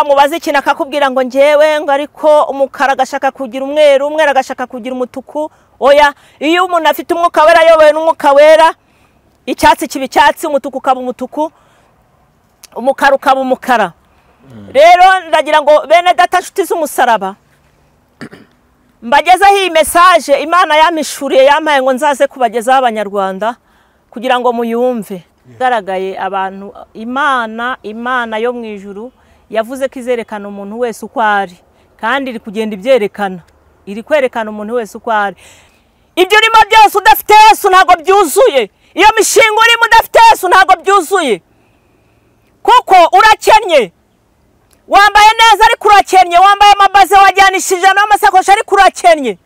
Wamubaza ikintu akakubwira ngo njyewe ngo ariko umukara agashaka kugira umweru, umweru agashaka kugira umutuku. Oya, iyo umuntu afite umwuka wera ayobowe n'umwuka wera, icyatsi kiba icyatsi, umutuku ukaba umutuku, umukara ukaba umukara. Rero ndagira ngo bene data nshuti z'umusaraba mbagezeho iyi message Imana yampishuriye, yampaye ngo nzaze kubagezaho abanyarwanda kugira ngo muyumve. Garagaye abantu Imana yo mu ijuru yavuze ko izerekana umuntu wese uko ari, kandi iri kugenda ibyerekana, iri kwerekana umuntu wese uko ari. Ibyo urimo byose udafite Yesu ntabwo byuzuye. Iyo mishinga urimo udafite Yesu ntabwo byuzuye, kuko urakennye. Wambaye neza ariko urakennye, wambaye amabaze wajyanishije n'amasakoshi ariko urakennye.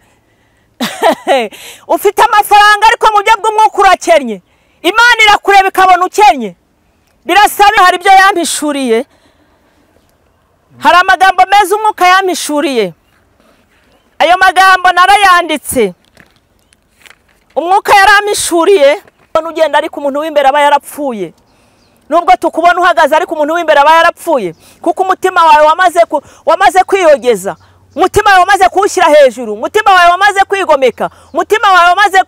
Ufite amafaranga ariko mu buryo bw'umwuka urakennye. Imana irakureba ikabona ukennye. Birasaba, hari ibyo yampishuriye, hari amagambo meza umwuka yampishuriye. Ayo magambo narayanditse, umwuka yarampishuriye. Ugenda ariko umuntu w'imbere aba yarapfuye. Nubwo tukubona uhagaze ariko umuntu w'imbere aba yarapfuye, kuko umutima wawe wamaze kwiyogeza, umutima wawe wamaze kuwushyira hejuru, umutima wawe wamaze kwigomeka, umutima wawe wamaze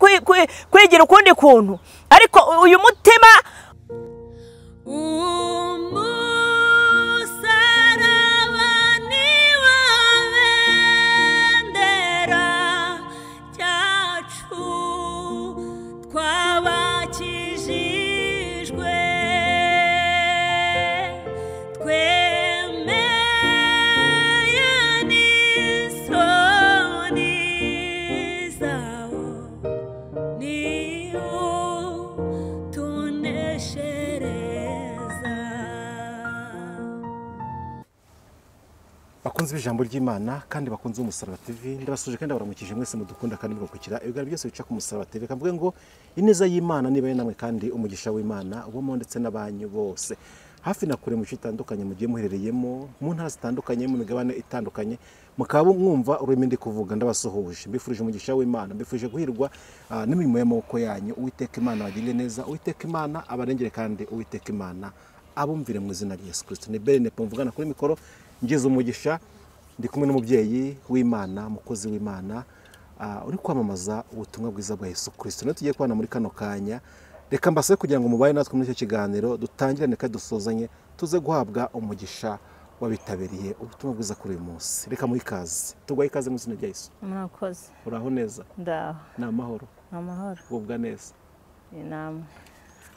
kwigira ukundi kuntu. Ariko uyu mutima bakunze ijambo ry'Imana kandi bakunze umusaraba TV, ndabasuje kandi baramukije mwese mudukunda kandi mugakukira ibiganiro byose bica ku musaraba TV. Kavuge ngo ineza y'Imana niba namwe kandi umugisha w'Imana ubamo ndetse n'abanyu bose hafi na kure mu bice bitandukanye mugiye muherereyemo, mu ntara zitandukanye, mu migabane itandukanye, mukaba mwumva ururimi ndi kuvuga. Ndabasuhuje, mbifurije umugisha w'Imana, mbifurije guhirwa n'imirimo y'amaboko yanyu. Uwiteka Imana abagirire neza, Uwiteka Imana abarengere kandi Uwiteka Imana abumvire mu izina rya Yesu Kristo. Ni Bene mvugana kuri mikoro ngize umugisha, ndi kumwe n'umubyeyi w'Imana, mukozi w'Imana uri kwamamaza ubutumwa bwiza bwa Yesu Kristo. Niyo tugiye kubana muri kano kanya, reka mbasabe kugira ngo mubaye natwe muri icyo kiganiro, dutangirane kandi dusozanye, tuze guhabwa umugisha wabitabiriye ubutumwa bwiza kuri uyu munsi. Reka muhe ikaze, tuguhaye ikaze mu izina rya Yesu. Murakoze. Uraho neza? Ndaho. Ni amahoro? Amahoro. Gubwa neza? Ni namwe.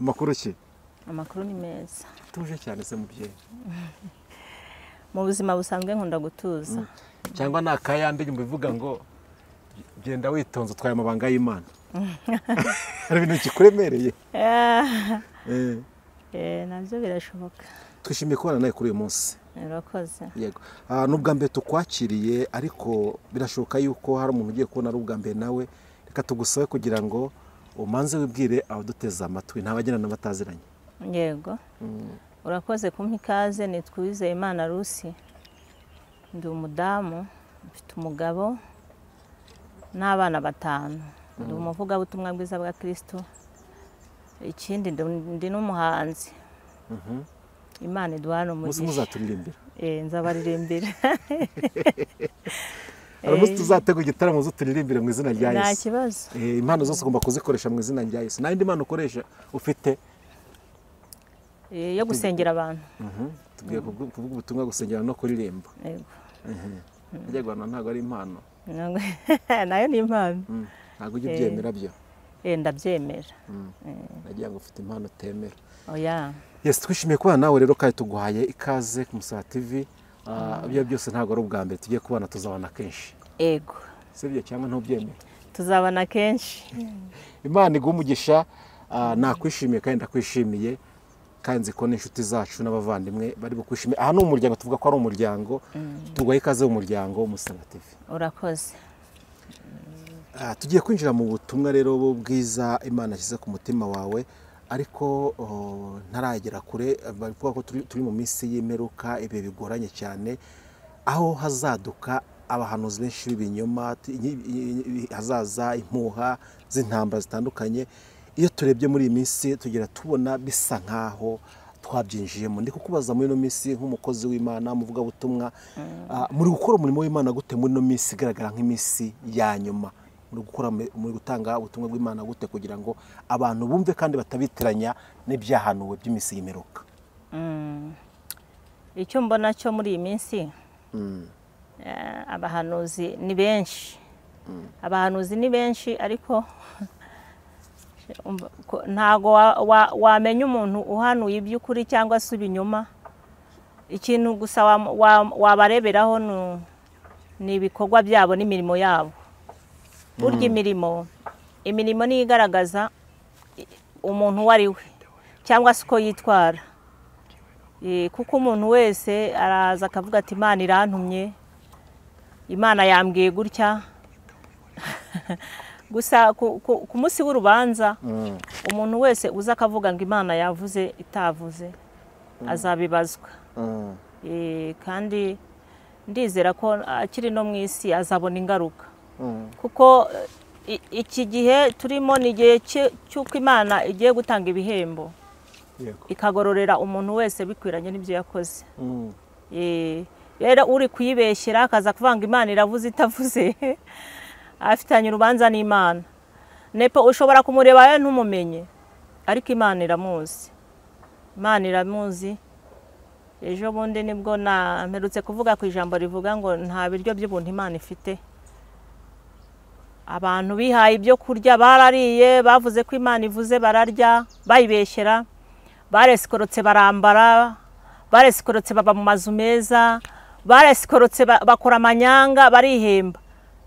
Amakuru ki? Amakuru ni meza. Tuje cyane se mubyeyi? Mu buzima busanzwe nkunda gutuza. Cyangwa nakayandi mbivuga ngo genda witonze utwaye amabanga y'Imana. Hari ibintu kikuremereye. Nabyo birashoboka. Twishimiye kubana nawe kuri uyu munsi. Murakoze. Yego. N'ubwa mbere tukwakiriye, ariko birashoboka yuko hari umuntu ugiye kubona ari ubwa mbere nawe. Reka tugusabe kugira ngo umanze wibwire abaduteze amatwi, ntabagena n'abataziranye. Yego. Urakoze kumpa ikaze. Nitwa Uwizeyimana Rusi, ndi umudamu, mfite umugabo n'abana 5. Ndi umuvugabutumwa bwiza bwa Kristo, ikindi ndi n'umuhanzi. Imana iduhane umugisha. Muzaturirimbira? Nzabaririmbira. Hari umunsi tuzategura igitaramo uzuturirimbire mu izina rya Yesu. Nta kibazo. Impano zose ugomba kuzikoresha mu izina rya Yesu. Nta yindi mpano ukoresha ufite? Yo gusengera abantu. Tugiye kuvuga ubutumwa, gusengera no kuririmba. Yego. Ajya ntabwo ari impano. Nayo ni impano. Ntabwo ujya ubyemera byo? Ndabyemera. Nagira ngo ufite impano utemera. Oya. Yes, twishimiye kubana nawe rero kandi tuguhaye ikaze ku Musaraba TV. Ibyo byose ntabwo ari ubwa mbere tugiye kubana, tuzabana kenshi. Yego. Sibyo cyangwa ntubyemera? Tuzabana kenshi. Imana iguhe umugisha. Nakwishimiye kandi ndakwishimiye, kandi nzi ko n'inshuti zacu n'abavandimwe bari bukwishimiye. Aha ni umuryango, tuvuga ko ari umuryango. Tuguhaye ikaze mu muryango w'Umusaraba TV. Urakoze. Tugiye kwinjira mu butumwa rero bwiza Imana ashyize ku mutima wawe, ariko ntaragera kure. Bavuga ko turi mu minsi y'imperuka, ibihe bigoranye cyane, aho hazaduka abahanuzi benshi b'ibinyoma, hazaza impuha z'intambara zitandukanye. Iyo turebye muri iyi minsi tugira tubona bisa nkaho twabyinjiyemo. Ndi kukubaza muri ino minsi nk'umukozi w'Imana, umuvugabutumwa, muri gukora umurimo w'Imana gute muri ino minsi igaragara nk'iminsi ya nyuma? Muri gukora, muri gutanga ubutumwa bw'Imana gute kugira ngo abantu bumve kandi batabitiranya n'ibyahanuwe by'iminsi y'imperuka? Icyo mbona cyo muri iyi minsi, abahanuzi ni benshi. Abahanuzi ni benshi, ariko ntago wamenya umuntu uhanuye iby'ukuri cyangwa se ibinyoma. Ikintu gusa wabareberaho ni ibikorwa byabo n'imirimo yabo. Burya imirimo niyo igaragaza umuntu uwo ari we cyangwa se uko yitwara. Kuko umuntu wese araza akavuga ati Imana irantumye, Imana yambwiye gutya. Gusa ku munsi w'urubanza, umuntu wese uza akavuga ngo Imana yavuze itavuze azabibazwa. Kandi ndizera ko akiri no mu isi azabona ingaruka. Kuko iki gihe turimo ni igihe cy'uko Imana igiye gutanga ibihembo, ikagororera umuntu wese bikwiranye n'ibyo yakoze. Rero uri kuyibeshyera akaza kuvanga Imana iravuze itavuze, afitanye urubanza n'Imana. Nepo ushobora kumureba we ntumumenye, ariko Imana iramuzi. Imana iramuzi. Ejo bundi nibwo mperutse kuvuga ku ijambo rivuga ngo nta biryo by'ubuntu Imana ifite. Abantu bihaye ibyo kurya barariye, bavuze ko Imana ivuze bararya, bayibeshyera, baresikorotse barambara, baresikorotse baba mu mazu meza, baresikorotse bakora amanyanga, barihemba.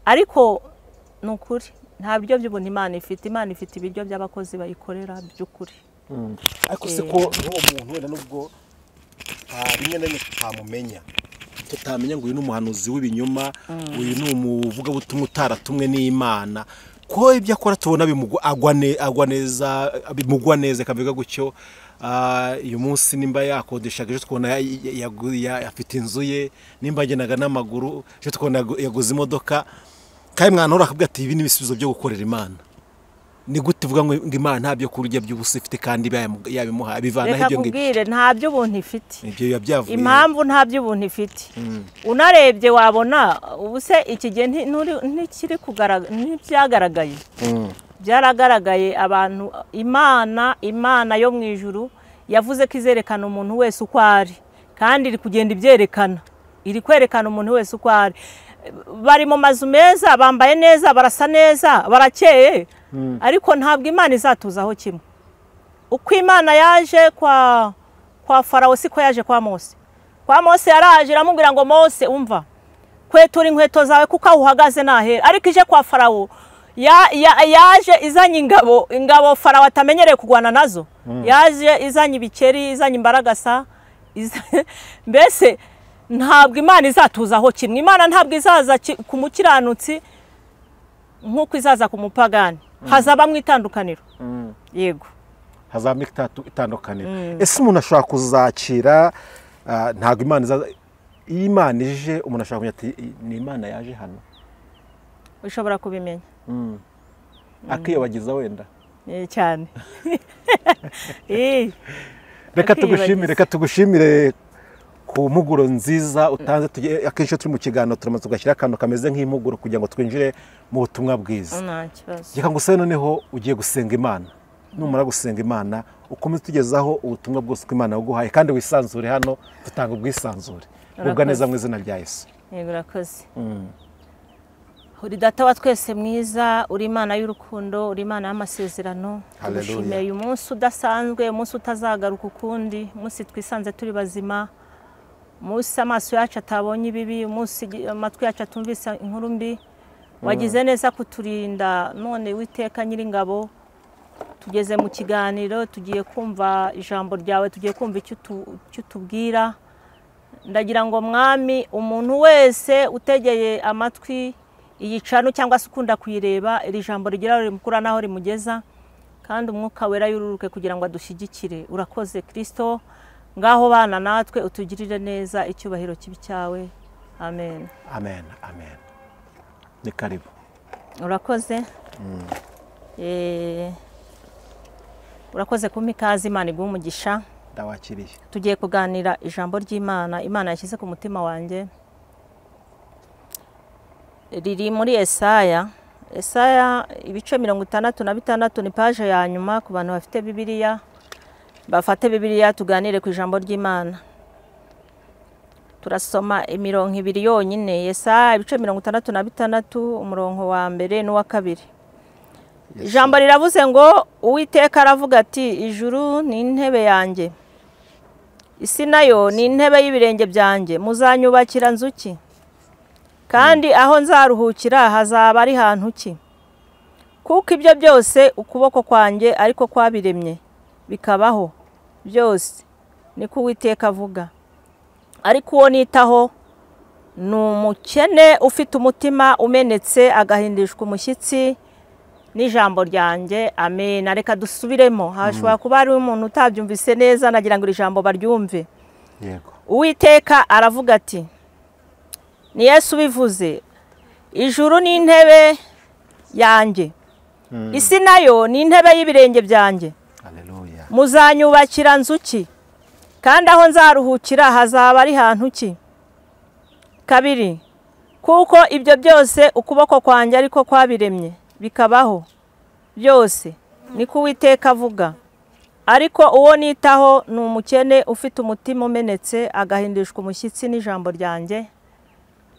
Ariko ni ukuri nta biryo by'ubuntu Imana ifite. Imana ifite ibiryo by'abakozi bayikorera by'ukuri. Ariko se ko n'uwo muntu wenda nubwo rimwe na rimwe tutamumenya, tutamenya ngo uyu ni umuhanuzi w'ibinyoma, uyu ni umuvugabutumwa utaratumwe n'Imana, ko ibyo akora tubona agwa neza, bimugwa neza kavuga gutyo. Uyu munsi nimba yakodeshaga, ejo twabona afite inzu ye, nimba agendaga n'amaguru, ejo twabona yaguze imodoka. Kandi mwana urakubwira ati ibi ni ibisubizo byo gukorera Imana. Ni gute uvuga ngo Imana nta byo kurya by'ubusa ifite kandi yabimuha bivana ibyo ngibyo? Nta by'ubuntu ifite. Ibyo biba byavuye. Impamvu nta by'ubuntu ifite, unarebye wabona ubuse iki gihe ntikiri kugaragara, ntibyagaragaye. Byaragaragaye abantu. Imana yo mu ijuru yavuze ko izerekana umuntu wese uko ari, kandi iri kugenda ibyerekana, iri kwerekana umuntu wese uko ari. Bari mu mazu meza, bambaye neza, barasa neza, barakeye, ariko ntabwo Imana izatuzaho kimwe. Uko Imana yaje kwa Farawo siko yaje kwa Mose. Kwa Mose yaraje iramubwira ngo Mose umva, kwetura inkweto zawe kuko aho uhagaze nahera. Ariko ije kwa Farawo yaje izanye ingabo Farawo atamenyereye kurwana nazo. Yaje izanye ibikeri, izanye imbaragasa, mbese ntabwo Imana izatuzaho kimwe. Imana ntabwo izaza ku mukiranutsi nk'uko izaza ku mupagani. Hazabamwe itandukaniro. Yego, hazabamwe itandukaniro. Ese umuntu ashobora kuzakira? Ntabwo Imana izaza. Iyo Imana ije umuntu ashobora kumenya ati ni Imana yaje hano. Ushobora kubimenya. Akiyobagiza wenda cyane. Reka tugushimire ku mpuguro nziza utanze. Akenshi turi mu kiganiro turamaze tugashyira akantu kameze nk'impuguro kugira ngo twinjire mu butumwa bwiza. Reka ngusabe noneho ugiye gusenga Imana. Numara gusenga Imana ukomeze utugezaho ubutumwa bwose ko Imana yaguhaye, kandi wisanzure hano, dutanga ubwisanzure. Ubwa neza mu izina rya Yesu. Yego, urakoze. Uri Data wa twese mwiza, uri Imana y'urukundo, uri Imana y'amasezerano. Tugushimiye uyu munsi udasanzwe, umunsi utazagaruka ukundi, umunsi twisanze turi bazima, umunsi amaso yacu atabonye ibibi, umunsi amatwi yacu atumvise inkuru mbi. Wagize neza kuturinda. None Uwiteka Nyiringabo, tugeze mu kiganiro, tugiye kumva ijambo ryawe, tugiye kumva icyo utubwira. Ndagira ngo Mwami, umuntu wese utegeye amatwi iyi cano cyangwa se ukunda kuyireba, iri jambo rigira rimukura naho rimugeza, kandi umwuka wera yururuke kugira ngo adushyigikire. Urakoze Kristo, ngaho bana natwe utugirire neza, icyubahiro kibi cyawe. Amen. Amen, amen. Ni karibu. Urakoze. Urakoze kumpa ikaze, Imana iguhe umugisha. Ndawakiriye. Tugiye kuganira ijambo ry'Imana Imana yashyize ku mutima wanjye, riri muri Esaya. Esaya ibice 66 ni page ya nyuma ku bantu bafite Bibiliya, bafate Bibiliya tuganire ku ijambo ry'Imana. Turasoma imirongo ibiri yonyine. Esaya ibice 66 umurongo wa mbere n'uwa kabiri. Ijambo riravuze ngo Uwiteka aravuga ati ijuru ni intebe yanjye, isi nayo ni intebe y'ibirenge byanjye, muzanyubakira nzu ki? Kandi aho nzaruhukira hazaba ari hantu ki? Kuko ibyo byose ukuboko kwanjye ariko kwabiremye bikabaho byose, niko Uwiteka avuga. Ariko uwo nitaho ni umukene ufite umutima umenetse, agahindishwa umushyitsi n'ijambo ryanjye. Amen. Reka dusubiremo, hashobora kuba ari umuntu utabyumvise neza, nagira ngo iri jambo baryumve. Yego. Uwiteka aravuga ati, ni Yesu bivuze, ijuru ni intebe yanjye, isi nayo ni intebe y'ibirenge byanjye. Haleluya. Muzanyubakira nzu ki? Kandi aho nzaruhukira hazaba ari hantu ki? Kabiri, kuko ibyo byose ukuboko kwanjye ariko kwabiremye bikabaho byose, niko Uwiteka avuga. Ariko uwo nitaho ni umukene ufite umutima umenetse, agahindishwa umushyitsi n'ijambo ryanjye.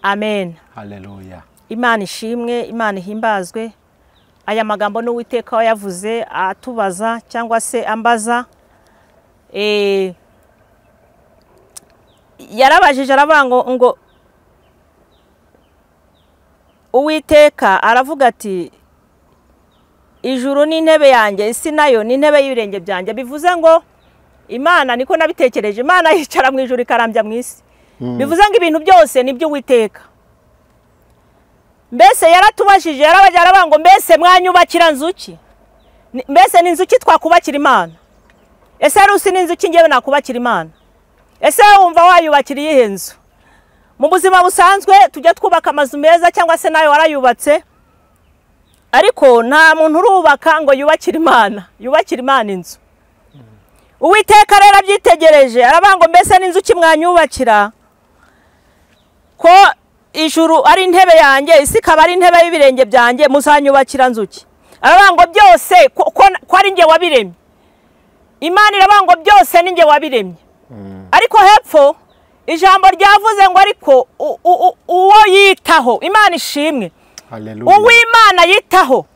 Amen. Haleluya. Imana ishimwe, Imana ihimbazwe. Aya magambo ni Uwiteka wayavuze atubaza cyangwa se ambaza. Yarabajije aravuga ngo Uwiteka aravuga ati ijuru ni intebe yanjye, isi nayo ni intebe y'ibirenge byanjye. Bivuze ngo Imana, niko nabitekereje, Imana yicara mu ijuru ikarambya mu isi. Bivuze ngo ibintu byose ni by'Uwiteka. Mbese yaratubashije, yarabajya aravuga ngo mbese mwanyubakira nzu ki? Mbese ni inzu ki twakubakira Imana? Ese Rusi ni inzu ki ngewe nakubakira Imana? Ese wumva wayubakira iyihe nzu? Mu buzima busanzwe tujya twubaka amazu meza cyangwa se nayo warayubatse, ariko nta muntu urubaka ngo yubakire Imana, yubakire Imana inzu. Uwiteka rero abyitegereje aravuga ngo mbese ni inzu ki mwanyubakira, ko ijuru ari intebe yanjye, isi ikaba ari intebe y'ibirenge byanjye, muzanyubakira nzu ki? Aravuga ngo byose ko ari njye wabiremye. Imana iravuga ngo byose ni njye wabiremye. Ariko hepfo ijambo ryavuze ngo ariko uwo yitaho, Imana ishimwe. Haleluya. Uw'Imana yitaho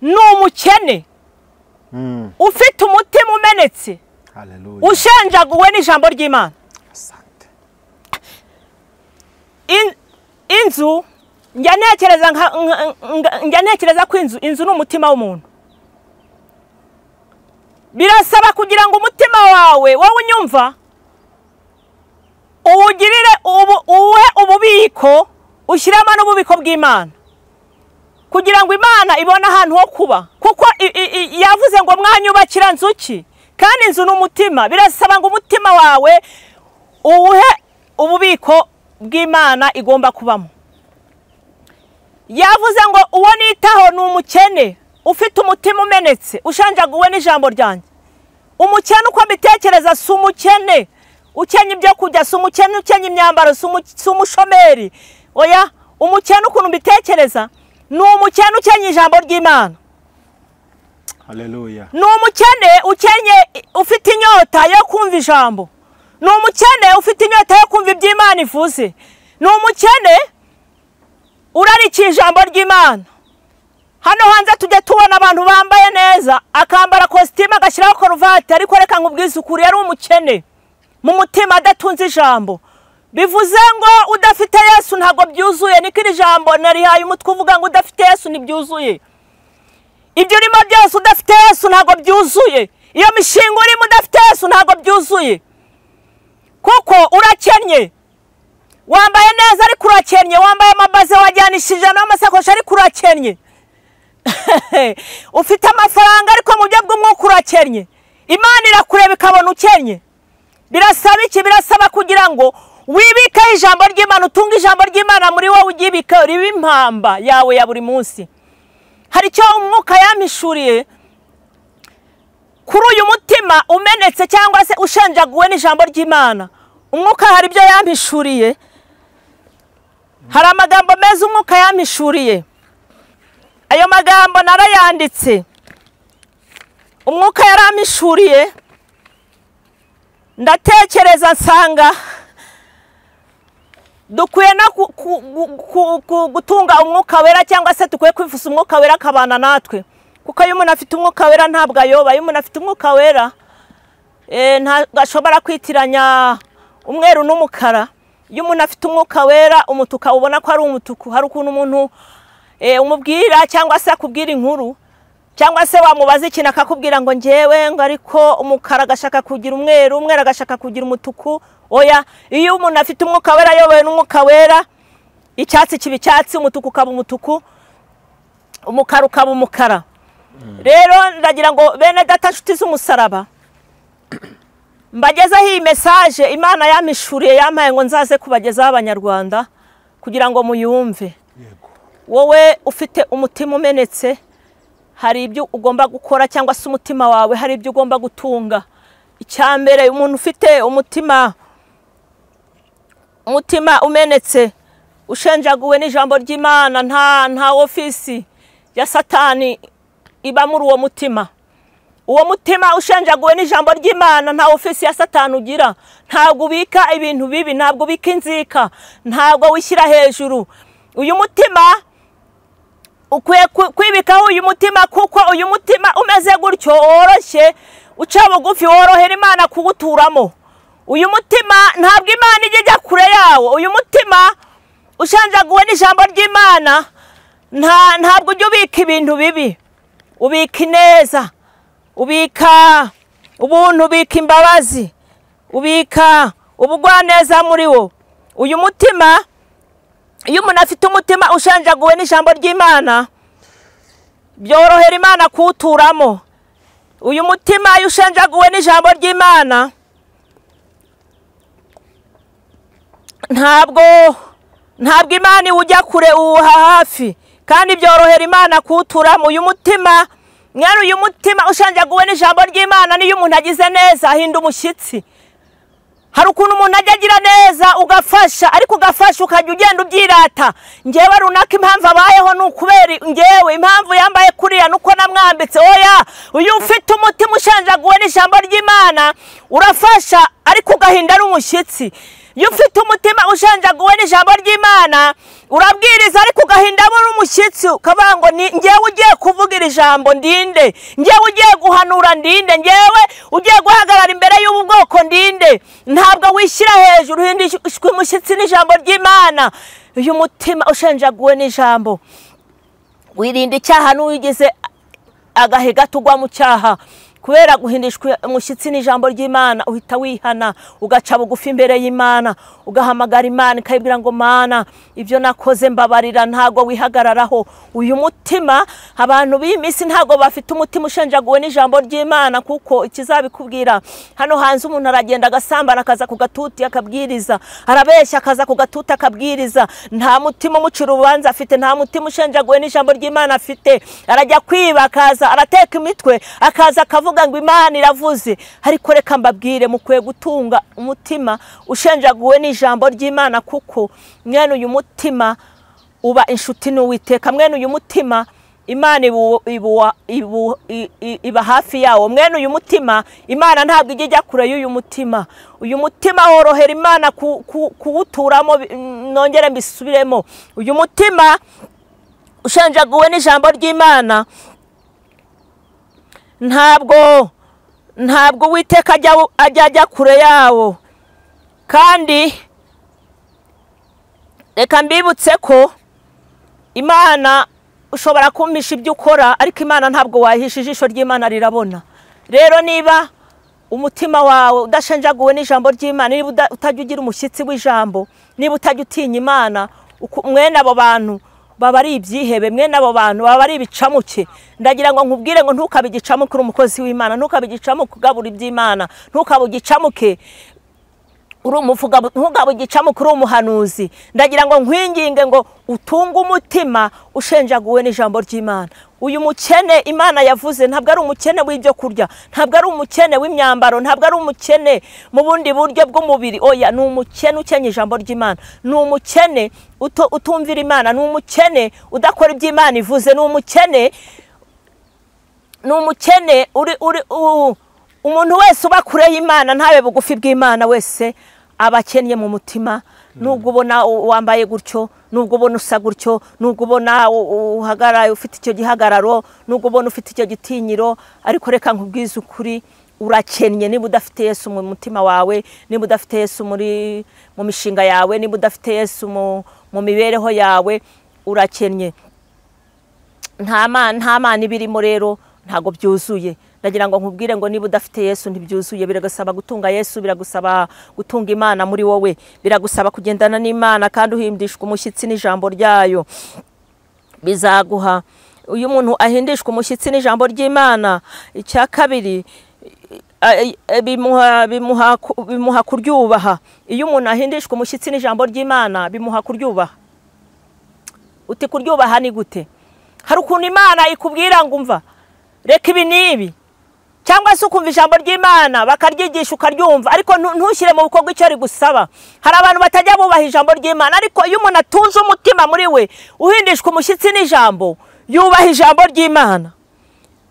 ni umukene ufite umutima umenetse, Haleluya, ushenjaguwe n'ijambo ry'Imana. Asante. Inzu njya ntekereza ko inzu ni umutima w'umuntu. Birasaba kugira ngo umutima wawe wowe unyumva uwugirire uwe ububiko, ushyiramo n'ububiko bw'Imana, kugira ngo Imana ibone ahantu ho kuba. Kuko yavuze ngo mwanyubakira nzu ki? Kandi inzu ni umutima. Birasaba ngo umutima wawe uwuhe ububiko bw'Imana igomba kubamo. Yavuze ngo uwo nitaho ni umukene ufite umutima umenetse, ushanjaguwe n'ijambo ryanjye. Umukene uko mbitekereza si umukene ukenye ibyo kurya, si umukene ukenye imyambaro, si umushomeri. Oya, umukene ukuntu mbitekereza ni umukene ukenye ijambo ry'Imana. Haleluya. Ni umukene ukenye, ufite inyota yo kumva ijambo. Ni umukene ufite inyota yo kumva iby'Imana ivuze. Ni umukene urarikiye ijambo ry'Imana. Hano hanze tujya tubona abantu bambaye neza, akambara kositimu agashyiraho karuvati, ariko reka nkubwize ukuri, yari umukene mu mutima adatunze ijambo. Bivuze ngo udafite Yesu ntabwo byuzuye. Niko iri jambo narihaye umutwe uvuga ngo udafite Yesu ntibyuzuye. Ibyo urimo byose udafite Yesu ntabwo byuzuye. Iyo mishinga urimo udafite Yesu ntabwo byuzuye, kuko urakennye. Wambaye neza ariko urakennye, wambaye amabaze wajyanishije n'amasakoshi ariko urakennye. Ufite amafaranga ariko mu buryo bw'umwuka urakennye. Imana irakureba ikabona ukennye. Birasaba iki? Birasaba kugira ngo wibike ijambo ry'Imana, utunge ijambo ry'Imana muri wowe, ugibike ribe impamba yawe ya buri munsi. Hari icyo umwuka yampishuriye Kuri uyu mutima umenetse cyangwa se ushenjaguwe n'ijambo ry'Imana, umwuka hari ibyo yampishuriye, hari amagambo meza umwuka yampishuriye. Ayo magambo narayanditse, umwuka yarampishuriye, ndatekereza nsanga dukwiye no gutunga umwuka wera, cyangwa se dukwiye kwifuza umwuka wera akabana natwe. Kuko iyo umuntu afite umwuka wera ntabwo ayoba. Iyo umuntu afite umwuka wera ntabwo ashobora kwitiranya umweru n'umukara. Iyo umuntu afite umwuka wera umutuku ubona ko ari umutuku. Hari ukuntu umuntu umubwira cyangwa se akubwira inkuru, cyangwa se wamubaza ikintu akakubwira ngo njyewe ngo ariko umukara agashaka kugira umweru, umweru agashaka kugira umutuku. Oya, iyo umuntu afite umwuka wera ayobowe n'umwuka wera, icyatsi kiba icyatsi, umutuku ukaba umutuku, umukara ukaba umukara. Rero ndagira ngo bene data nshuti z'umusaraba, mbagezeho iyi message Imana yampishuriye, yampaye ngo nzaze kubagezaho abanyarwanda kugira ngo muyumve. Wowe ufite umutima umenetse, hari ibyo ugomba gukora, cyangwa se umutima wawe hari ibyo ugomba gutunga. Icyambere, umuntu ufite umutima umenetse ushenjaguwe n'ijambo ry'Imana, nta ofisi ya Satani iba muri uwo mutima. Uwo mutima ushenjaguwe n'ijambo ry'Imana nta ofisi ya Satani ugira. Ntabwo ubika ibintu bibi, ntabwo ubika inzika, ntabwo wishyira hejuru. Uyu mutima ukwiye kwibikaho uyu mutima, kuko uyu mutima umeze gutyo woroshye, uca bugufi, worohera Imana kuwuturamo. Uyu mutima ntabwo Imana ijya ijya kure yawo. Uyu mutima ushenjaguwe n'ijambo ry'Imana ntabwo ujya ubika ibintu bibi, ubika ineza, ubika ubuntu, ubika imbabazi, ubika ubugwaneza muri wo. Uyu mutima, iyo umuntu afite umutima ushenjaguwe n'ijambo ry'Imana, byorohera Imana kuwuturamo. Uyu mutima iyo ushenjaguwe n'ijambo ry'Imana, ntabwo Imana iwujya kure, uwuha hafi, kandi byorohera Imana kuwuturamo. Uyu mutima, mwene uyu mutima ushenjaguwe n'ijambo ry'Imana, niyo umuntu agize neza ahinda umushyitsi. Hari ukuntu umuntu ajya agira neza ugafasha, ariko ugafasha ukajya ugenda ubyirata. Njyewe runaka impamvu abayeho ni ukubera njyewe, impamvu yambaye kuriya nuko namwambitse. Oya, uyu ufite umutima ushenjaguwe n'ijambo ry'Imana urafasha ariko ugahinda ari umushyitsi. Iyo ufite umutima ushenjaguwe n'ijambo ry'Imana urabwiriza ariko ugahinda ari umushyitsi, ukavuga ngo njyewe ugiye kuvuga iri jambo ndinde, njyewe ugiye guhanura ndinde, njyewe ugiye guhagarara imbere y'ubu bwoko ndinde. Ntabwo wishyira hejuru, uhindishwa umushyitsi n'ijambo ry'Imana. Uyu mutima ushenjaguwe n'ijambo wirinda icyaha, n'uwigize agahe gato ugwa mu cyaha. Kubera guhindishwa umushyitsi n'ijambo ry'Imana, uhita wihana, ugaca bugufi imbere y'Imana, ugahamagara Imana ikayibwira ngo Mana ibyo nakoze mbabarira. Ntago wihagararaho. Uyu mutima, abantu b'iyi minsi ntago bafite umutima ushenjaguwe n'ijambo ry'Imana, kuko ikizabikubwira hano hanze umuntu aragenda agasambana akaza ku gatuti akabwiriza, arabeshya akaza ku gatuti akabwiriza. Nta mutima umucira urubanza afite, nta mutima ushenjaguwe n'ijambo ry'Imana afite. Arajya kwiba akaza arateka imitwe akaza akavuga ngo Imana iravuze. Ariko reka mbabwire, mukwiye gutunga umutima ushenjaguwe n'ijambo ry'Imana, kuko mwene uyu mutima uba inshuti n'Uwiteka. Mwene uyu mutima Imana iba hafi yawo. Mwene uyu mutima Imana ntabwo ijya ijya kure y'uyu mutima. Uyu mutima worohera Imana kuwuturamo. Nongere mbisubiremo, uyu mutima ushenjaguwe n'ijambo ry'Imana ntabwo Uwiteka ajya kure yawo. Kandi reka mbibutse ko Imana ushobora kumpisha ibyo ukora, ariko Imana ntabwo wahisha, ijisho ry'Imana rirabona. Rero niba umutima wawe udashenjaguwe n'ijambo ry'Imana, niba utajya ugira umushyitsi w'ijambo, niba utajya utinya Imana, mwene abo bantu baba ari ibyihebe, mwene abo bantu baba ari ibicamuke. Ndagira ngo nkubwire ngo ntukabe igicamuke uri umukozi w'Imana, ntukabe igicamuke ugabura iby'Imana, ntukabe igicamuke Uri umuvuga ntugabo igicamo kuri umuhanuzi, ndagira ngo nkwinginge ngo utunge umutima ushenjaguwe n'ijambo ry'Imana. Uyu mukene Imana yavuze ntabwo ari umukene w'ibyo kurya, ntabwo ari umukene w'imyambaro, ntabwo ari umukene mu bundi buryo bw'umubiri. Oya, ni umukene ukenye ijambo ry'Imana, ni umukene utumvira Imana, ni umukene udakora ibyo Imana ivuze, ni umukene, ni umukene uri umuntu wese uba kure y'Imana ntabe bugufi bw'Imana wese abakennye mu mutima. Nubwo ubona wambaye gutyo, nubwo ubona usa gutyo, nubwo ubona uhagaraye ufite icyo gihagararo, nubwo ubona ufite icyo gitinyiro, ariko reka nkubwize ukuri, urakennye niba udafite Yesu mu mutima wawe, niba udafite Yesu muri mu mishinga yawe, niba udafite Yesu mu mibereho yawe, urakennye. Nta mana ibirimo rero, ntago byuzuye. Ndagira ngo nkubwire ngo niba udafite Yesu ntibyuzuye. Biragusaba gutunga Yesu, biragusaba gutunga Imana muri wowe, biragusaba kugendana n'Imana kandi uhindishwa umushyitsi n'ijambo ryayo. Bizaguha uyu muntu ahindishwa umushyitsi n'ijambo ry'Imana. Icya kabiri, bimuha kuryubaha. Iyo umuntu ahindishwa umushyitsi n'ijambo ry'Imana bimuha kuryubaha. Uti kuryubaha ni gute? Hari ukuntu Imana ikubwira ngo umva reka ibi n'ibi, cyangwa se ukumva ijambo ry'Imana bakaryigisha ukaryumva, ariko ntushyire mu bikorwa icyo rigusaba. Hari abantu batajya bubaha ijambo ry'Imana, ariko iyo umuntu atunze umutima muri we uhindishwa umushyitsi n'ijambo, yubaha ijambo ry'Imana,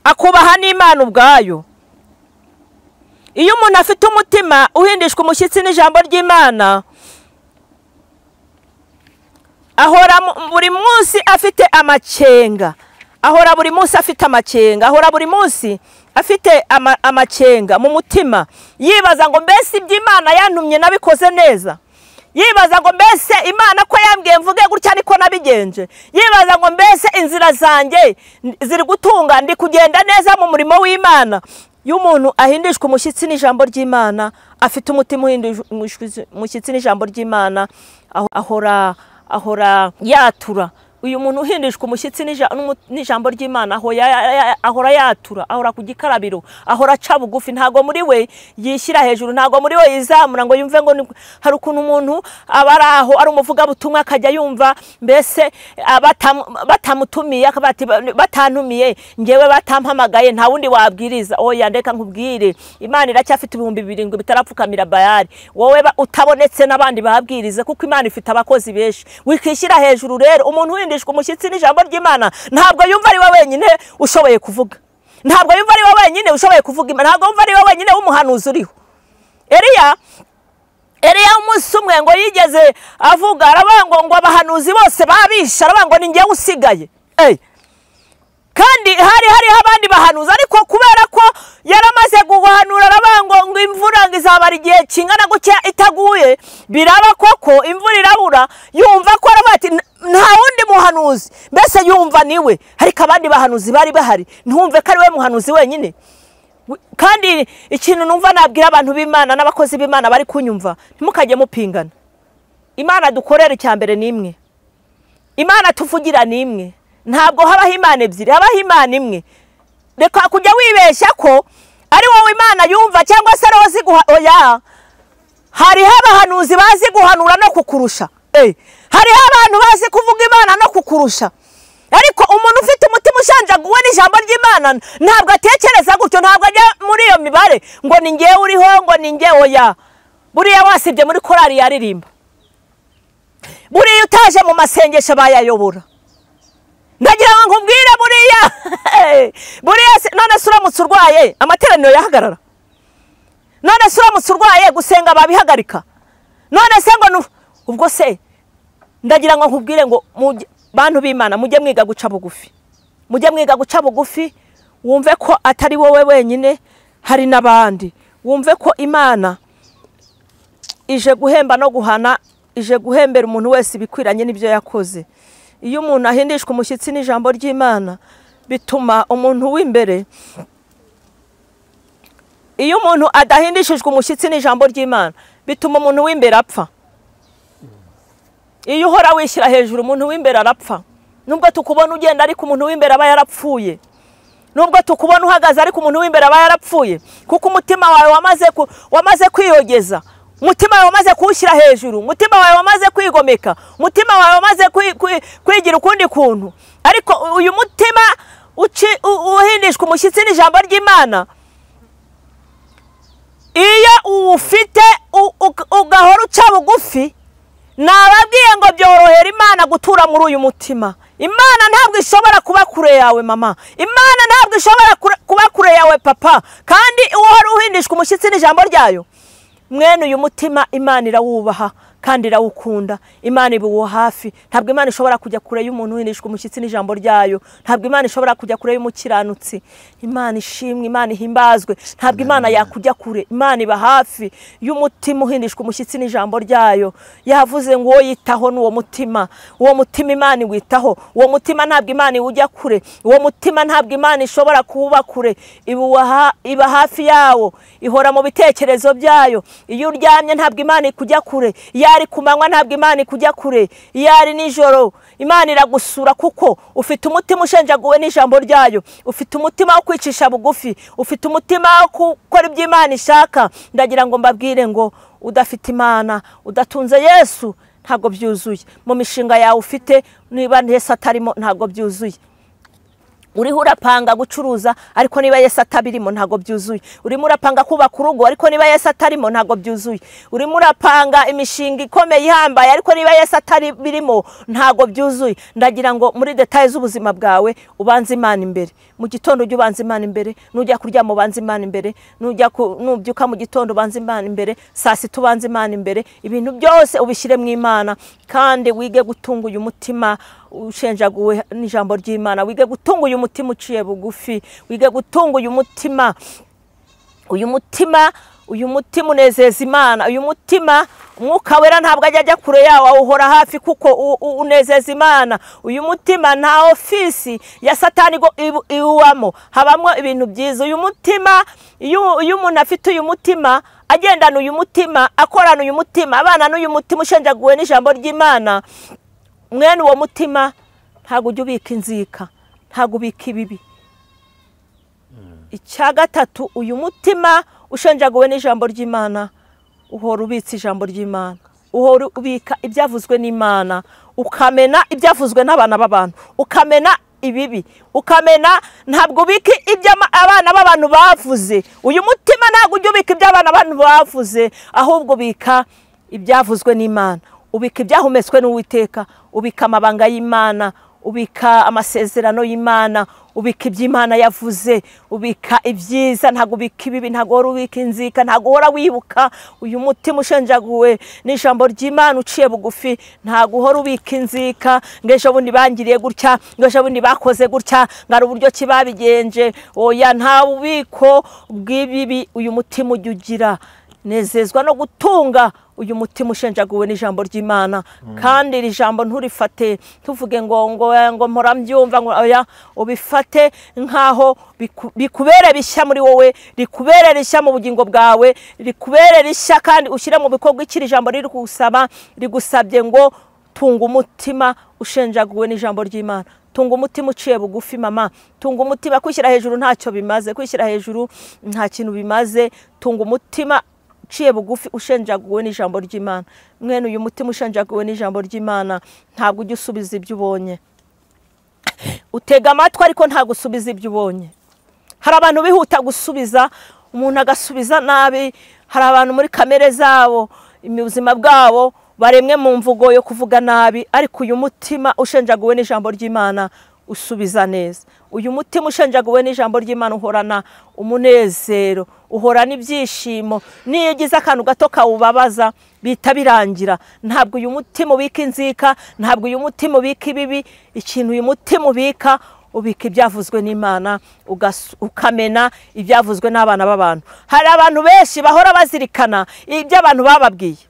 akubaha n'Imana ubwayo. Iyo umuntu afite umutima uhindishwa umushyitsi n'ijambo ry'Imana, ahora buri munsi afite amakenga, ahora buri munsi afite amakenga, ahora buri munsi afite amakenga mu mutima, yibaza ngo mbese iby'Imana yantumye nabikoze neza, yibaza ngo mbese Imana ko yambwiye mvuge gutya niko nabigenje, yibaza ngo mbese inzira zanjye ziri gutunga, ndi kugenda neza mu murimo w'Imana. Iyo umuntu ahindishwa umushyitsi n'ijambo ry'Imana, afite umutima uhindishwa umushyitsi n'ijambo ry'Imana, ahora yatura. Uyu muntu uhindishwa umushyitsi n'ijambo ry'Imana ahora yatura, ahora ku gikarabiro, ahora aca bugufi, ntago muri we yishyira hejuru, ntago muri we yizamura ngo yumve ngo hari ukuntu umuntu aba ari aho ari umuvugabutumwa akajya yumva mbese batamutumiye, batantumiye, ngewe batampamagaye, nta wundi wabwiriza. Oya, ndeka nkubwire, Imana iracyafite 7,000 bitarapfukamira Bayali. Wowe utabonetse n'abandi babwiriza, kuko Imana ifite abakozi benshi. Wikishyira hejuru rero. Umuntu uhindishwa umushyitsi n'ijambo ry'Imana ntabwo yumva ari we wenyine ushoboye kuvuga, ntabwo yumva ari we wenyine ushoboye kuvuga Imana, ntabwo yumva ari we wenyine w'umuhanuzi uriho. Eliya umunsi umwe ngo yigeze avuga, aravuga ngo abahanuzi bose babisha, aravuga ngo ni njyewe usigaye. Kandi hari hariho abandi bahanuzi, ariko kubera ko yaramaze guhanura aravuga ngo imvura ngo izabara igihe kingana gutya itaguye, biraba koko imvura irabura, yumva ko aravuga ati nta wundi muhanuzi, mbese yumva niwe, ariko abandi bahanuzi bari bahari, ntumve ko ari we muhanuzi wenyine. Kandi ikintu numva nabwira abantu b'Imana n'abakozi b'Imana bari kunyumva, ntimukajye mupingana. Imana dukorera icya mbere ni imwe, Imana tuvugira ni imwe, ntabwo habaho Imana ebyiri, habaho Imana imwe. Reka kujya wibeshya ko ari wowe Imana yumva cyangwa se ari wowe ziguha. Oya, hariho abahanuzi bazi guhanura no kukurusha, hariho abantu bazi kuvuga Imana no kukurusha. Ariko umuntu ufite umutima ushanjaguwe n'ijambo ry'Imana ntabwo atekereza gutyo, ntabwo ajya muri iyo mibare ngo ni ngewe uriho, ngo ni ngewe. Oya, buriya wasibye muri korali yaririmba, buriya utaje mu masengesho bayayobora. Ndagira ngo nkubwire, buriya none se uramutse urwaye amateraniro yahagarara? None se uramutse urwaye gusenga babihagarika? None se ngo ubwo se ndagira ngo nkubwire ngo bantu b'Imana mujye mwiga guca bugufi, mujye mwiga guca bugufi, wumve ko atari wowe wenyine, hari n'abandi. Wumve ko Imana ije guhemba no guhana, ije guhembera umuntu wese ibikwiranye n'ibyo yakoze. Iyo umuntu ahindishwa umushyitsi n'ijambo ry'Imana bituma umuntu w'imbere, iyo umuntu adahindishijwe umushyitsi n'ijambo ry'Imana bituma umuntu w'imbere apfa. Iyo uhora wishyira hejuru umuntu w'imbere arapfa. Nubwo tukubona ugenda ariko umuntu w'imbere aba yarapfuye. Nubwo tukubona uhagaze ariko umuntu w'imbere aba yarapfuye, kuko umutima wawe wamaze kwiyogeza. Umutima wawe wamaze kuwushyira hejuru, umutima wawe wamaze kwigomeka, umutima wawe wamaze kwigira ukundi kuntu. Ariko uyu mutima uhindishwa umushyitsi n'ijambo ry'Imana, iyo uwufite ugahora uca bugufi, nababwiye ngo byorohera Imana gutura muri uyu mutima. Imana ntabwo ishobora kuba kure yawe mama, Imana ntabwo ishobora kuba kure yawe papa. Kandi uhora uhindishwa umushyitsi n'ijambo ryayo, mwene uyu mutima Imana irawubaha kandi irawukunda. Imana iba uwo hafi. Ntabwo Imana ishobora kujya kure y'umuntu uhindishwa umushyitsi n'ijambo ryayo. Ntabwo Imana ishobora kujya kure y'umukiranutsi. Imana ishimwe, Imana ihimbazwe. Ntabwo Imana yakujya kure. Imana iba hafi y'umutima uhindishwa umushyitsi n'ijambo ryayo. Yavuze ngo uwo yitaho n'uwo mutima, uwo mutima Imana iwitaho. Uwo mutima ntabwo Imana iwujya kure. Uwo mutima ntabwo Imana ishobora kuba kure. Iba hafi yawo, ihora mu bitekerezo byayo. Iyo uryamye ntabwo Imana ikujya kure. Iyo ari ku manywa ntabwo Imana ikujya kure. Iyo ari nijoro Imana iragusura, kuko ufite umutima ushenjaguwe n'ijambo ryayo, ufite umutima wo kwicisha bugufi, ufite umutima wo gukora ibyo Imana ishaka. Ndagira ngo mbabwire ngo udafite Imana, udatunze Yesu, ntabwo byuzuye. Mu mishinga yawe ufite, niba Yesu atarimo ntabwo byuzuye. Uriho urapanga gucuruza, ariko niba Yesu atabirimo ntabwo byuzuye. Urimo urapanga kubaka urugo, ariko niba Yesu atarimo ntabwo byuzuye. Urimo urapanga imishinga ikomeye ihambaye, ariko niba Yesu ataribirimo ntabwo byuzuye. Ndagira ngo muri details z'ubuzima bwawe ubanze Imana imbere. Mu gitondo ujye ubanza Imana imbere, nujya kuryama ubanze Imana imbere, nujya nubyuka mu gitondo ubanze Imana imbere, saa sita ubanze Imana imbere. Ibintu byose ubishyire mu Imana, kandi wige gutunga uyu mutima ushenjaguwe n'ijambo ry'Imana, wige gutunga uyu mutima uciye bugufi, wige gutunga uyu mutima, uyu mutima, uyu mutima unezeza Imana. Uyu mutima Umwuka Wera ntabwo ajya kure yawo, awuhora hafi kuko unezeza Imana. Uyu mutima nta ofisi ya Satani iwamo, habamo ibintu byiza. Uyu mutima, iyo umuntu afite uyu mutima, agendana uyu mutima, akorana uyu mutima, abana n'uyu mutima ushenjaguwe n'ijambo ry'Imana, mwene uwo mutima ntabwo ujya ubika inzika, ntabwo ubika ibibi. Icya gatatu, uyu mutima ushenjaguwe n'ijambo ry'Imana uhora ubitse ijambo ry'Imana, uhora ubika ibyavuzwe n'Imana, ukamena ibyavuzwe n'abana b'abantu, ukamena ibibi, ukamena. Ntabwo ubika ibyo abana b'abantu bavuze. Uyu mutima ntabwo ujya ubika ibyo abana b'abantu bavuze, ahubwo ubika ibyavuzwe n'Imana, ubika ibyahumetswe n'Uwiteka, ubika amabanga y'Imana, ubika amasezerano y'Imana, ubika iby'Imana yavuze, ubika ibyiza, ntabwo ubika ibibi, ntabwo uhora ubika inzika, ntabwo uhora wibuka. Uyu mutima ushenjaguwe n'ijambo ry'Imana uciye bugufi, ntabwo uhora ubika inzika ngo ejo bundi bangiriye gutya, ngo ejo bundi bakoze gutya, ngo ari uburyo ki babigenje. Oya, nta bubiko bw'ibibi uyu mutima ujya ugira. Nezezwa no gutunga uyu mutima ushenjaguwe n'ijambo ry'Imana. Kandi iri jambo nturifate tuvuge ngo ngo ngo mpora mbyumva, ngo oya, ubifate nkaho bikubere bishya muri wowe, rikubere rishya mu bugingo bwawe, rikubere rishya, kandi ushyire mu bikorwa ikiri jambo riri kugusaba. Rigusabye ngo tunga umutima ushenjaguwe n'ijambo ry'Imana, tunga umutima uciye bugufi mama, tunga umutima. Kwishyira hejuru ntacyo bimaze, kwishyira hejuru nta kintu bimaze. Tunga umutima uciye bugufi ushenjaguwe n'ijambo ry'Imana. Mwene uyu mutima ushenjaguwe n'ijambo ry'Imana ntabwo ujya usubiza ibyo ubonye. Utega amatwi ariko ntabwo usubiza ibyo ubonye. Hari abantu bihuta gusubiza, umuntu agasubiza nabi. Hari abantu muri kamere zabo, mu buzima bwabo baremwe mu mvugo yo kuvuga nabi, ariko uyu mutima ushenjaguwe n'ijambo ry'Imana usubiza neza. Uyu mutima ushenjaguwe n'ijambo ry'Imana uhorana umunezero, uhorana ibyishimo. Niyo ugize akantu gato kawubabaza bita birangira. Ntabwo uyu mutima ubika inzika, ntabwo uyu mutima ubika ibibi. Ikintu uyu mutima ubika, ubika ibyavuzwe n'Imana, ukamena ibyavuzwe n'abana b'abantu. Hari abantu benshi bahora bazirikana ibyo abantu bababwiye.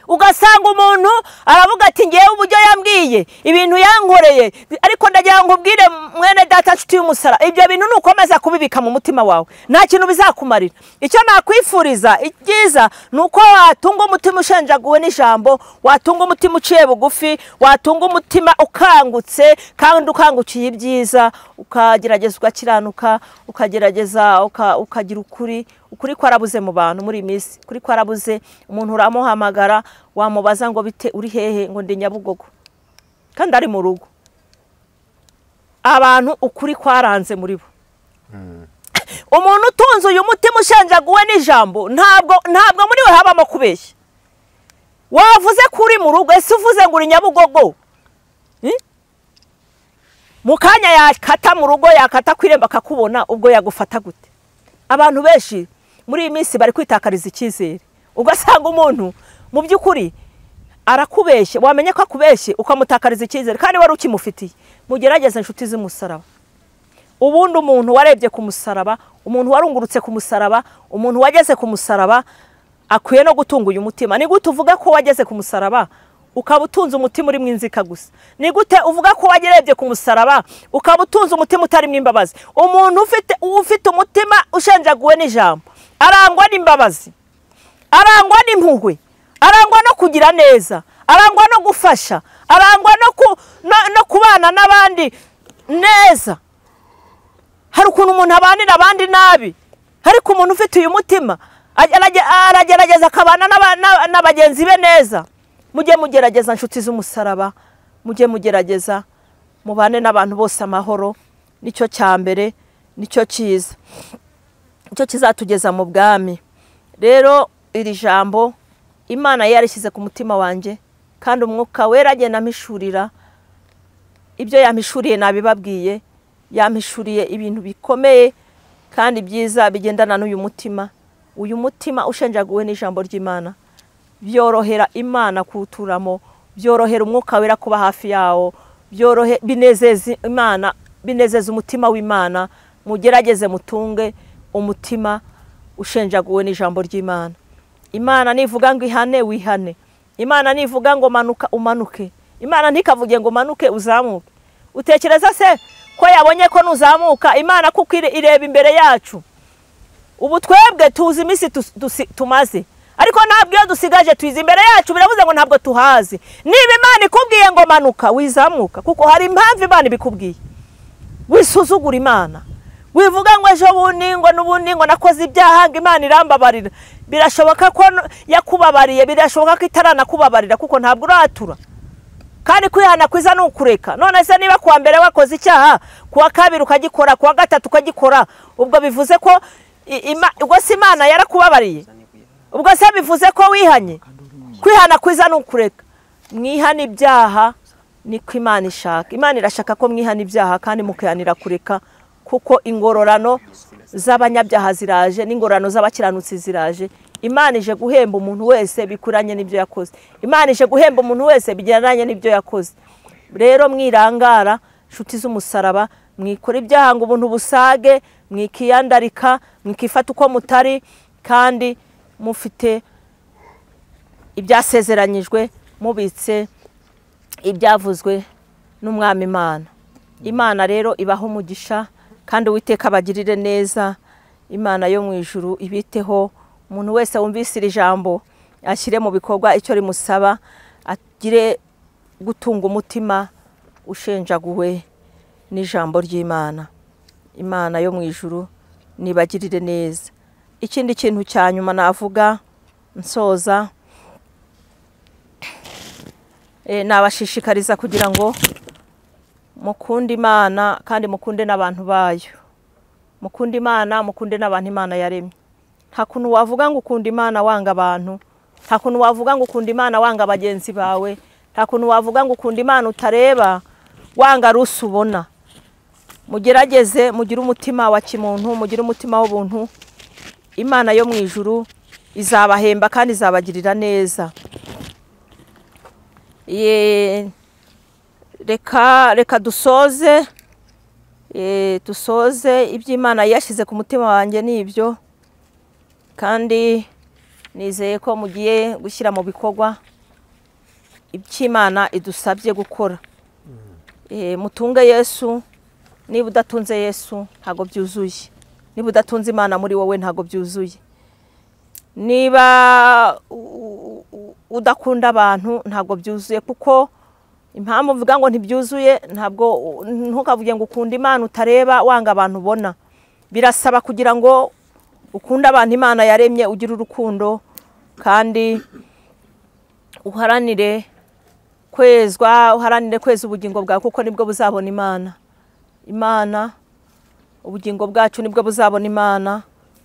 Ugasanga umuntu aravuga ati ngewe uburyo yambwiye, ibintu yankoreye, ariko ndagira ngo ubwire mwene data nshuti y'umusara, ibyo bintu nukomeza kubibika mu mutima wawe nta kintu bizakumarira. Icyo nakwifuriza ibyiza nuko watunga umutima ushenjaguwe n'ijambo, watunga umutima uciye bugufi, watunga umutima ukangutse kandi ukangukiye ibyiza, ukagerageza ugakiranuka, ukagerageza ukagira ukuri, Ukuri kwarabuze mu bantu muri iyi minsi, ukuri kwarabuze. Umuntu uramuhamagara wamubaza ngo bite, uri hehe, ngo ndi Nyabugogo kandi ari mu rugo. Abantu ukuri kwaranze muri bo. Umuntu utunze uyu mutima ushenjaguwe n'ijambo ntabwo muri we habamo kubeshya. Wavuze ko uri mu rugo, ese uvuze ngo uri Nyabugogo? Mu kanya yakata mu rugo, yakata kwiremba akakubona, ubwo yagufata gute? Abantu benshi muri iyi minsi bari kwitakariza icyizere, ugasanga umuntu mu by'ukuri arakubeshye, wamenye ko akubeshye ukamutakariza icyizere kandi wari ukimufitiye. Mugerageze inshuti z'umusaraba. Ubundi umuntu warebye ku musaraba, umuntu warungurutse ku musaraba, umuntu wageze ku musaraba akwiye no gutunga uyu mutima. Ni gute uvuga ko wageze ku musaraba ukaba utunze umutima uri mwinzika gusa? Ni gute uvuga ko wagerebye ku musaraba ukaba utunze umutima utari mwimbabazi? Umuntu ufite umutima ushenjaguwe n'ijambo arangwa n'imbabazi, arangwa n'impuhwe, arangwa no kugira neza, arangwa no gufasha, arangwa no kubana n'abandi neza. Hari ukuntu umuntu abanira abandi nabi, ariko umuntu ufite uyu mutima aragerageza akabana na bagenzi be neza. Mujye mugerageza inshuti z'umusaraba, mujye mugerageza mubane n'abantu bose amahoro. Nicyo cya mbere, nicyo cyiza, nicyo kizatugeza mu bwami. Rero iri jambo Imana yarishyize ku mutima wanjye, kandi umwuka wera agenda ampishurira ibyo yampishuriye, nabibabwiye. Yampishuriye ibintu bikomeye kandi byiza bigendana n'uyu mutima. Uyu mutima ushenjaguwe n'ijambo ry'Imana byorohera Imana kuwuturamo, byorohera umwuka wera kuba hafi yawo, binezeza Imana, binezeza umutima w'Imana. Mugerageze mutunge umutima ushenjaguwe n'ijambo ry'Imana. Imana nivuga ngo ihane, wihane. Imana nivuga ngo manuka, umanuke. Imana ntikavuge ngo manuke uzamuke. Utekereza se ko yabonye ko nuzamuka? Imana kuko ireba imbere yacu. Ubu twebwe tuzi iminsi tumaze, ariko ntabwo iyo dusigaje tuzi imbere yacu, biravuze ngo ntabwo tuhazi. Niba Imana ikubwiye ngo manuka, wizamuka, kuko hari impamvu Imana ibikubwiye. Wisuzugura Imana, wivuga ngo ejo bundi ngo n'ubundi ngo nakoze ibyaha ngo Imana irambabarira. Birashoboka ko yakubabariye, birashoboka ko itaranakubabarira, kuko ntabwo uratura. Kandi kwihana kwiza ni ukureka. None se niba kuwa mbere wakoze icyaha, kuwa kabiri ukagikora, kuwa gatatu ukagikora, ubwo bivuze ko ubwo se Imana yarakubabariye? Ubwo se bivuze ko wihanye? Kwihana kwiza ni ukureka. Mwihana ibyaha niko Imana ishaka. Imana irashaka ko mwihana ibyaha kandi mukihanira kureka, kuko ingororano z'abanyabyaha ziraje n'ingororano z'abakiranutsi ziraje. Imana ije guhemba umuntu wese bikuranye n'ibyo yakoze. Imana ije guhemba umuntu wese bigendanye n'ibyo yakoze. Rero mwirangara inshuti z'umusaraba, mwikora ibyaha ngo ubuntu busage, mwikiyandarika, mwikifata uko mutari, kandi mufite ibyasezeranyijwe, mubitse ibyavuzwe n'umwami Imana. Imana rero ibaho umugisha, kandi Uwiteka abagirire neza. Imana yo mu ijuru ibiteho. Umuntu wese wumvise iri jambo ashyire mu bikorwa icyo rimusaba, agire gutunga umutima ushenjaguwe n'ijambo ry'Imana. Imana yo mu ijuru nibagirire neza. Ikindi kintu cya nyuma navuga nsoza, nabashishikariza kugira ngo mukunde Imana kandi mukunde n'abantu bayo. Mukunde Imana, mukunde n'abantu Imana yaremye. Nta kuntu wavuga ngo ukunda Imana wanga abantu, nta kuntu wavuga ngo ukunda Imana wanga bagenzi bawe, nta kuntu wavuga ngo ukunda Imana utareba wanga rusi ubona. Mugerageze mugire umutima wa kimuntu, mugire umutima w'ubuntu. Imana yo mu ijuru izabahemba kandi izabagirira neza. Reka dusoze, dusoze iby'Imana yashyize ku mutima wanjye nibyo, kandi nizeye ko mugiye gushyira mu bikorwa iby'Imana idusabye gukora. Mutunge Yesu. Niba udatunze Yesu ntago byuzuye. Niba udatunze Imana muri wowe ntago byuzuye. Niba udakunda abantu ntago byuzuye, kuko impamvu mvuga ngo ntibyuzuye, ntabwo ntukavuge ngo ukunda Imana utareba wanga abantu ubona. Birasaba kugira ngo Ukunda abantu Imana yaremye, ugira urukundo, kandi uharanire kwezwa, uharanire kweza ubugingo bwawe, kuko nibwo buzabona Imana. Imana, ubugingo bwacu nibwo buzabona Imana.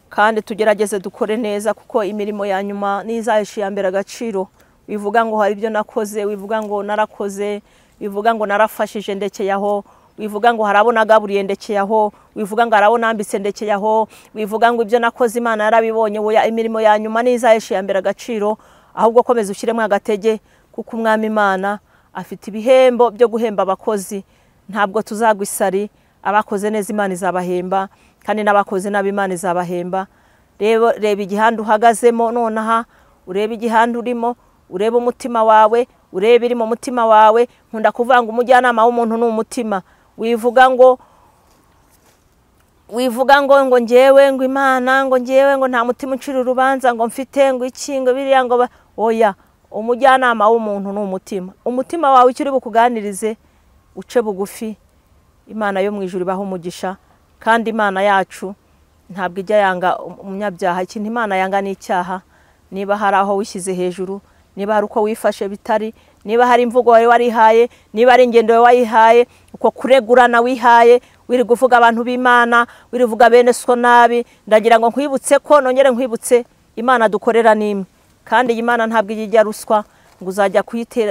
Kandi tugerageze dukore neza, kuko imirimo ya nyuma nizahesha iya mbere agaciro. Wivuga ngo hari ibyo nakoze, wivuga ngo narakoze, wivuga ngo narafashije ndekeye aho, wivuga ngo harabo nagaburiye ndekeye aho, wivuga ngo harabo nambitse ndekeye aho, wivuga ngo ibyo nakoze Imana yarabibonye. Oya, imirimo ya nyuma nizahesha iya mbere agaciro. Ahubwo komeza ushyiremo agatege, kuko Umwami Imana afite ibihembo byo guhemba abakozi. Ntabwo tuzagwa isari, abakoze neza Imana izabahemba, kandi n'abakoze nabi Imana izabahemba. Reba igihanda uhagazemo nonaha, urebe igihanda urimo, urebe umutima wawe, urebe iri mu mutima wawe. Nkunda kuvuga ngo umujyanama w'umuntu ni umutima. Wivuga ngo ngo njyewe ngo Imana, ngo njyewe ngo nta mutima uncira urubanza, ngo mfite ngo iki ngo biriya ngo oya, umujyanama w'umuntu ni umutima. Umutima wawe icyo uri bukuganirize, uce bugufi. Imana yo mu ijuru ibaha umugisha, kandi Imana yacu ntabwo ijya yanga umunyabyaha. Ikintu Imana yanga ni icyaha. Niba hari aho wishyize hejuru, niba hari uko wifashe bitari, niba hari imvugo wawe warihaye, niba ari ingendo wawe wayihaye, uko kuregurana wihaye, wiri kuvuga abantu b'Imana, wiri kuvuga bene so nabi, ndagira ngo nkwibutse ko nongere nkwibutse Imana dukorera nimwe. Kandi Imana ntabwo ijya ruswa ngo uzajya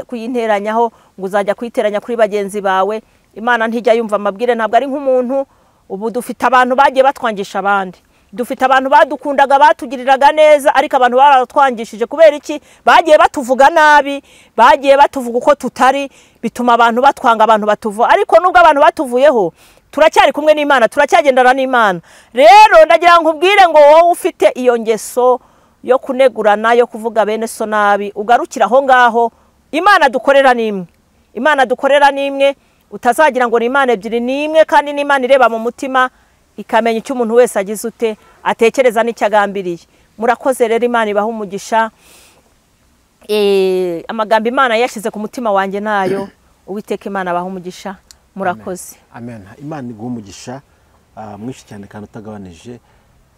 kuyinteranyaho, ngo uzajya kuyiteranya kuri bagenzi bawe. Imana ntijya yumva amabwire, ntabwo ari nk'umuntu. Ubu dufite abantu bagiye batwangisha abandi, dufite abantu badukundaga batugiriraga neza, ariko abantu baratwangishije. Kubera iki? Bagiye batuvuga nabi, bagiye batuvuga uko tutari, bituma abantu batwanga, abantu batuvuga. Ariko nubwo abantu batuvuyeho, turacyari kumwe n'Imana, turacyagendana n'Imana. Rero ndagira ngo nkubwire ngo wowe ufite iyo ngeso yo kunegurana, yo kuvuga bene so nabi, ugarukira aho ngaho. Imana dukorera nimwe, Imana dukorera nimwe. Utazagira ngo ni Imana ebyiri, ni imwe, kandi ni Imana ireba mu mutima, ikamenya icyo umuntu wese agize ute atekereza n'icyo agambiriye. Murakoze rero, Imana ibaha umugisha. Amagambo Imana yashyize ku mutima wanjye nayo, Uwiteka Imana abaha umugisha. Murakoze. Amen. Imana iguha umugisha mwinshi cyane kandi utagabanije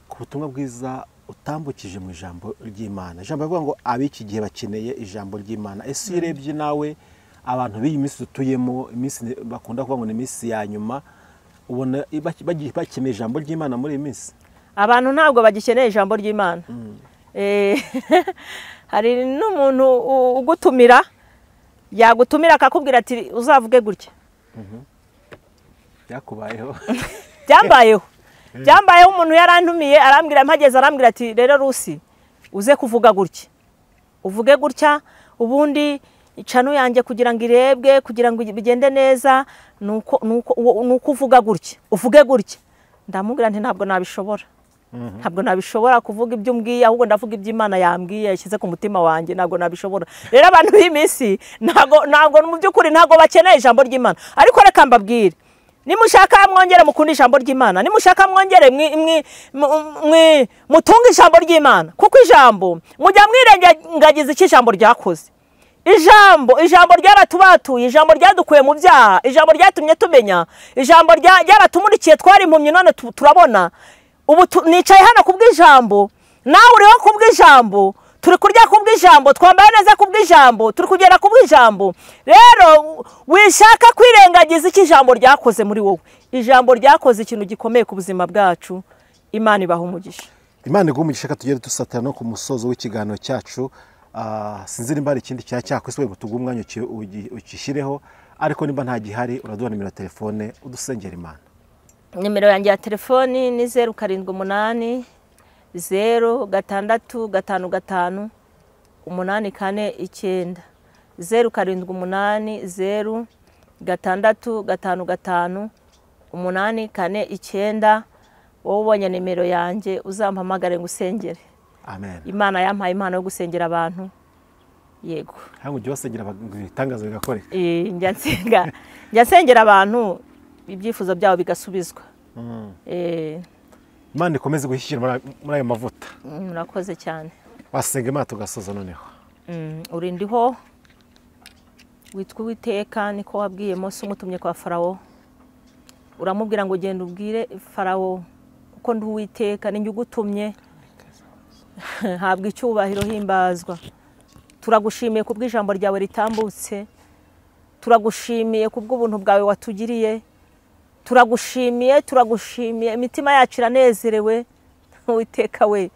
ku butumwa bwiza utambukije mu ijambo ry'Imana. Ijambo rivuga ngo ab'iki gihe bakeneye ijambo ry'Imana. Ese urebye nawe abantu b'iyi minsi dutuyemo, iminsi bakunda kuvuga ngo ni iminsi ya nyuma, ubona bakeneye ijambo ry'Imana muri iyi minsi? Abantu ntabwo bagikeneye ijambo ry'Imana. Hari n'umuntu ugutumira, yagutumira akakubwira ati uzavuge gutya. Byakubayeho? Byambayeho. Byambayeho, umuntu yarantumiye arambwira, mpageze arambwira ati rero Rusi uze kuvuga gutya, uvuge gutya, ubundi icano yanjye kugira ngo irebwe, kugira ngo bigende neza, nuko nuko uvuga gutya, uvuge gutya. Ndamubwira nti ntabwo nabishobora. Ntabwo nabishobora kuvuga ibyo umbwiye, ahubwo ndavuga ibyo Imana yambwiye yashyize ku mutima wanjye, ntabwo nabishobora. Rero abantu b'iminsi ntabwo mu by'ukuri ntabwo bakeneye ijambo ry'Imana. Ariko reka mbabwire, nimushaka mwongere mukunde ijambo ry'Imana, nimushaka mwongere mutunge ijambo ry'Imana, kuko ijambo mujya mwirengagiza icyo ijambo ryakoze. Ijambo ryaratubatuye, ijambo ryadukuye mu byaha, ijambo ryatumye tumenya, ijambo ryaratumurikiye, twari impumyi none turabona. Ubu nicaye hano kubw'ijambo, nawe uriho kubw'ijambo, turi kurya kubw'ijambo, twambaye neza kubw'ijambo, turi kugera kubw'ijambo. Rero wishaka kwirengagiza icyo ijambo ryakoze muri wowe. Ijambo ryakoze ikintu gikomeye ku buzima bwacu. Imana ibaha umugisha. Imana iguha umugisha. Tugere dusatira no ku musozo w'ikiganiro cyacu. Sinzi nimba hari ikindi cyakwise we tuguhe umwanya ukishyireho, ariko nimba nta gihari uraduha nimero ya telefone udusengera Imana. Nimero yanjye ya telefoni ni 0 7 8 0 6 5 5 8 4 9, 0 7 8 0 6 5 5 8 4 9. Wowe ubonye nimero yanjye uzampamagare ngusengere. Amen. Imana yampaye impano yo gusengera abantu. Yego. Hangu ujye wasengera ibitangazo bigakoreka. Njya nsengera abantu ibyifuzo byabo bigasubizwa. Imana ikomeze gushyikira muri ayo mavuta. Murakoze cyane. Wasenga Imana tugasoza noneho. Urindiho witwa Uwiteka, niko wabwiye Mose umutumye kwa Farawo, uramubwira ngo genda ubwire Farawo kuko ndi Uwiteka ninjye ugutumye. Habwa icyubahiro, himbazwa. Turagushimiye kubw'ijambo ryawe ritambutse, turagushimiye kubw'ubuntu bwawe watugiriye, turagushimiye, turagushimiye, imitima yacu iranezerewe. Uwiteka we,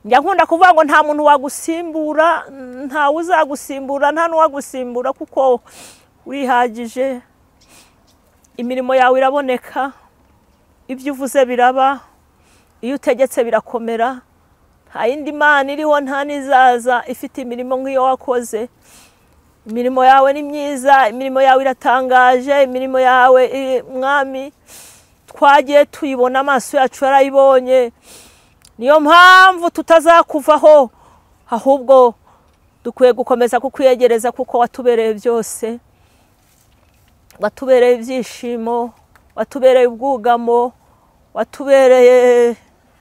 njya nkunda kuvuga ngo nta muntu wagusimbura, nta uzagusimbura, nta n'uwagusimbura, kuko urihagije. Imirimo yawe iraboneka, ibyo uvuze biraba, iyo utegetse birakomera. Nta yindi Mana iriho, nta n'izaza ifite imirimo nk'iyo wakoze. Imirimo yawe ni myiza, imirimo yawe iratangaje, imirimo yawe Mwami twagiye tuyibona, amaso yacu yarayibonye. Niyo mpamvu tutazakuvaho, ahubwo dukwiye gukomeza kukwiyegereza, kuko watubereye byose, watubereye ibyishimo, watubereye ubwugamo, watubereye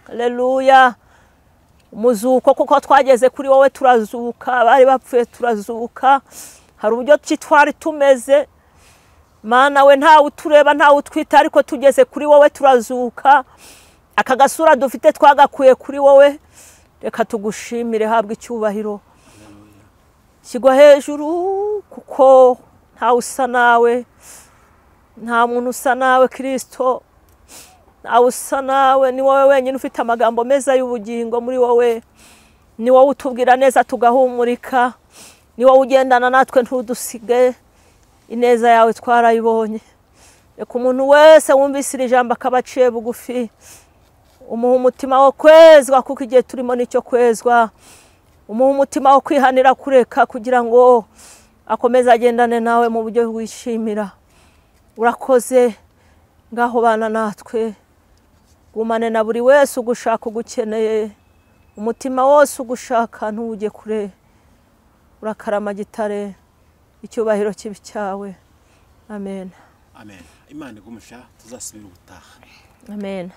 haleluya umuzuko, kuko twageze kuri wowe turazuka, abari bapfuye turazuka. Hari uburyo twari tumeze Mana we, ntawe utureba, ntawe utwita, ariko tugeze kuri wowe turazuka. Aka gasura dufite twagakuye kuri wowe. Reka tugushimire, habwa icyubahiro, shyirwa hejuru, kuko ntawe usa nawe, nta muntu usa nawe Kristo, ntawe usa nawe. Ni wowe wenyine ufite amagambo meza y'ubugingo muri wowe, ni wowe utubwira neza tugahumurika, ni wowe ugendana natwe ntudusige. Ineza yawe twarayibonye. Reka umuntu wese wumvise iri jambo akaba aciye bugufi, umuha umutima wo kwezwa, kuko igihe turimo nicyo kwezwa. Umuha umutima wo kwihanira kureka, kugira ngo akomeze agendane nawe mu buryo wishimira. Urakoze, ngaho bana natwe, gumane na buri wese ugushaka ugukeneye, umutima wose ugushaka ntujye kure. Urakarama gitare, icyubahiro kibi cyawe. Amen. Amen. Imana igumisha, tuzasubira ubutaha. Amen.